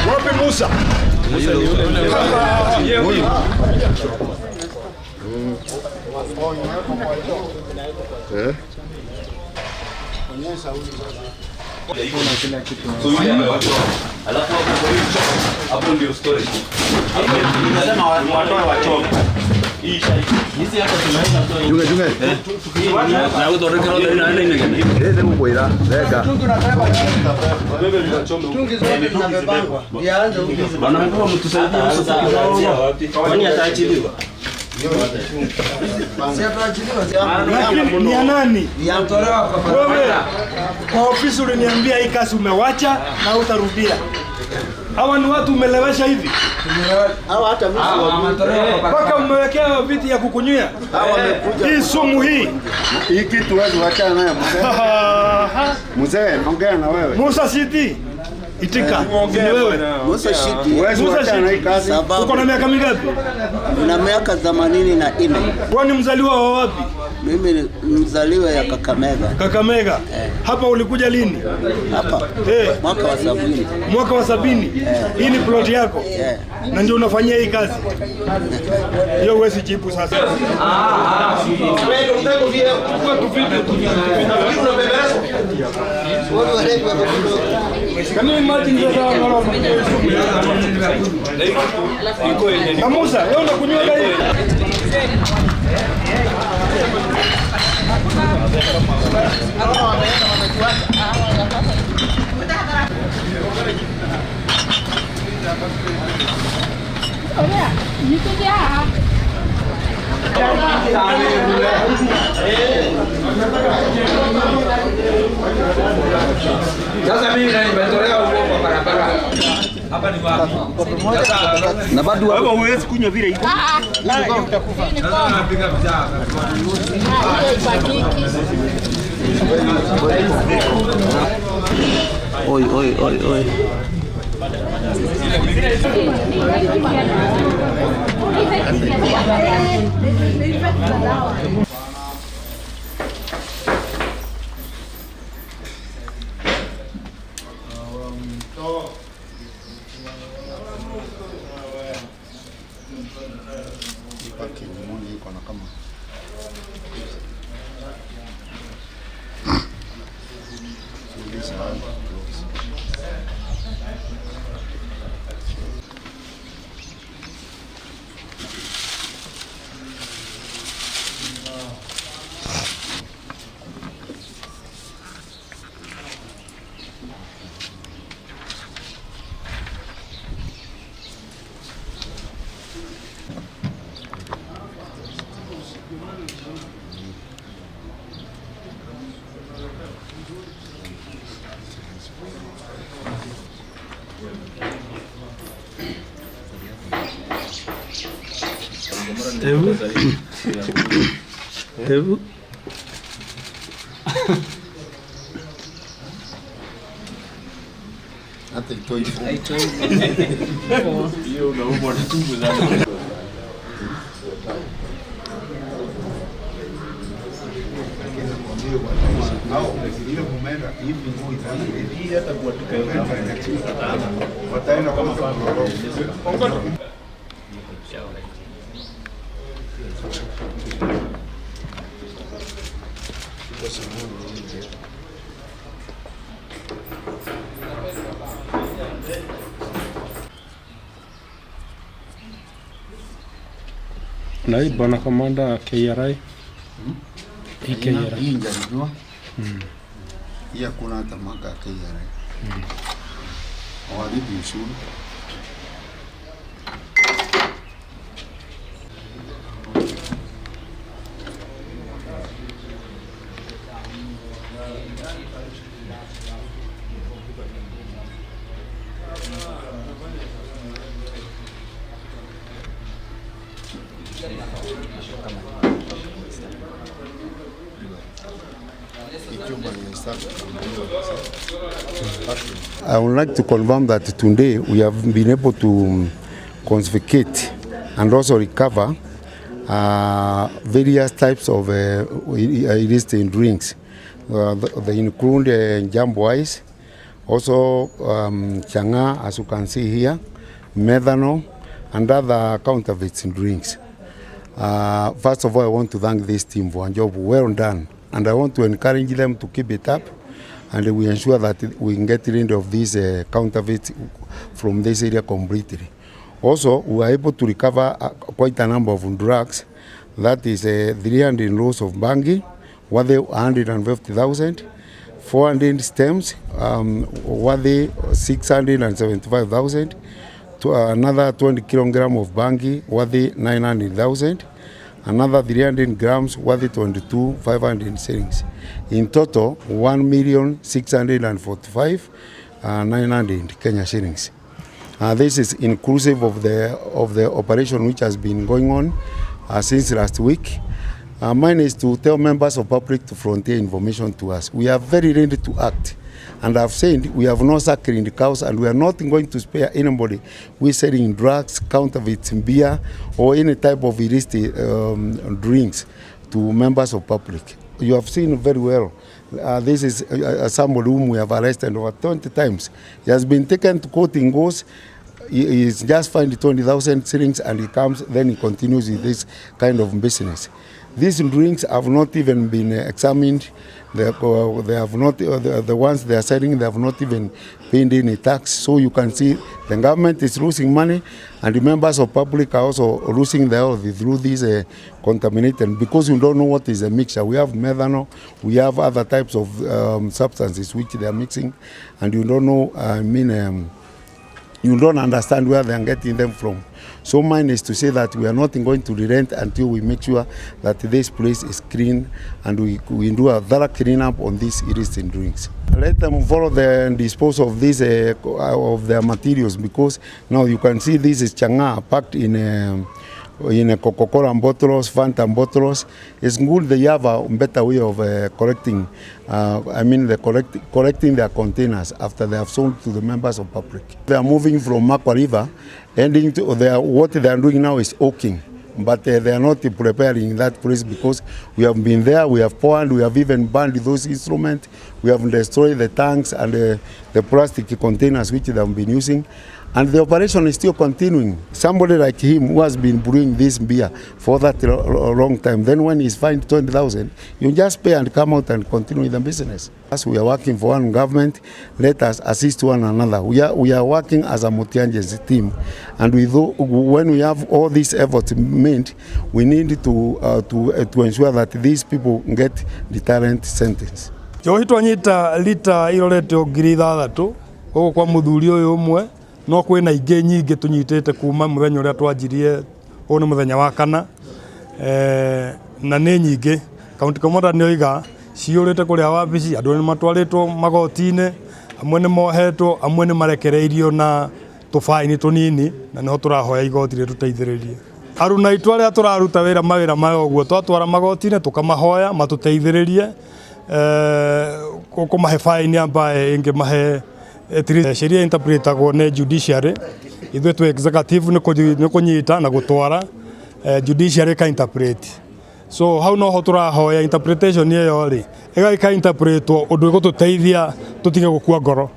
Wapi Musa? Eh? Alafu hapo kwa hiyo choo, hapo ndio storage. Nasema watoe wachome. Junge junge. Eh, nĩ gũkwĩra thenga. Kwani ataachiliwa? Lakini ni ya nani? Wewe kwa ofisi uliniambia hii kazi umewacha na utarudia. Hawa ni watu umelewesha hivi mpaka umewekea viti ya kukunywia hii sumu hii. Hii kitu huwezi wachana nayo mzee. Mzee, ongea na wewe. Musa City, itika ni wewe. Musa Shiti Huwezi Musa wachana na hii Shiti. kazi. sababu Uko na miaka mingapi? na miaka 84. Wewe ni mzaliwa wa wapi? Mimi ni mzaliwa ya Kakamega Kakamega. Hapa ulikuja lini? hapa Eh. mwaka wa 70. Mwaka wa 70. Hii ni plot yako na ndio unafanyia hii kazi hiyo? Huwezi jibu sasa. Can you imagine sasa wale na Musa, wewe unakunywa hii? Sasa mimi na nimetolewa huko kwa barabara. Hapa ni wapi? Na bado Wewe huwezi kunywa vile iko. Sasa napiga vijana. oi oi oi oi. Hii package moja iko na kama So this one close. Hebu Hata itoi fumo. Hiyo unaumwa na tumbo sana. Wataenda kama familia. Na hii bwana kamanda KRA. Hii KRA. Hii njalijua. Hii hakuna hata mwaka ya KRA. Hawalipi ushuru. I would like to confirm that today we have been able to confiscate and also recover various types of illicit drinks. They include jumbo ice, Also chang'aa, as you can see here, methanol, and other counterfeit drinks. First of all, I want to thank this team for a job well done, and I want to encourage them to keep it up, and we ensure that we can get rid of these counterfeits from this area completely. Also, we were able to recover quite a number of drugs, that is 300 rolls of bangi, worth 150,000, 400 stems, worth 675,000, to another 20 kilogram of bangi worth 900,000, another 300 grams worth 22,500 shillings. In total, 1,645,900 Kenya shillings. This is inclusive of the operation which has been going on since last week. Mine is to tell members of public to frontier information to us. We are very ready to act. And I've said we have no suckling cows, and we are not going to spare anybody who is selling drugs, counterfeit beer, or any type of illicit drinks to members of public. You have seen very well. This is somebody whom we have arrested over 20 times. He has been taken to court in Gos. He is just fined 20,000 shillings, and he comes, then he continues with this kind of business. These drinks have not even been examined. They have not, the ones they are selling, they have not even paid any tax. So you can see the government is losing money, and the members of public are also losing their health through these contaminated, because you don't know what is a mixture. We have methanol, we have other types of substances which they are mixing, and you don't know, you don't understand where they are getting them from. So mine is to say that we are not going to relent until we make sure that this place is clean, and we do a thorough cleanup on these illicit drinks. Let them follow the dispose of this of their materials, because now you can see this is chang'aa packed in a Coca-Cola bottles, Fanta bottles. It's good they have a better way of collecting, collecting their containers after they have sold to the members of public. They are moving from Makwa River, ending to what they are doing now is oaking, but they are not preparing that place, because we have been there, we have poured, we have even burned those instruments, we have destroyed the tanks and the plastic containers which they have been using. And the operation is still continuing. Somebody like him who has been brewing this beer for that long time, then when he's fined 20,000, you just pay and come out and continue the business. As we are working for one government, let us assist one another. We are working as a Mutianji's team, and when we have all these efforts made, we need to ensure that these people get deterrent sentence. Njohi twanyita lita irorete 6,000 gũkũ kwa mũthuri ũyũ ũmwe, no kwĩna ingĩ nyingĩ tũnyitĩte kuma mũthenya ũrĩa twanjirie, ũyũ nĩ mũthenya wa kana, na nĩ nyingĩ. County Commander nĩ oiga ciyũrĩte kũrĩa wabici, andũ nĩ matwarĩtwo magoti-inĩ, amwe nĩ mohetwo, amwe nĩ marekereirio na tũbaini tũnini, na nĩho tũrahoya igoti rĩtũteithĩrĩrie. Aruna aitũ arĩa tũraruta wĩra mawĩra maya ũguo twatwara magoti-inĩ tũkamahoya matũteithĩrĩrie, kũmahe baini ambaye ĩngĩmahe sheria interpretagwo nĩ judiciary, ithuĩ twĩ executive nĩ kũnyita na gũtwara, judiciary ka interpret. So hau noho tũrahoya interpretation ĩyo rĩ ĩgagĩka interpretwo ũndũ ĩgũtũteithia tũtige gũkua ngoro.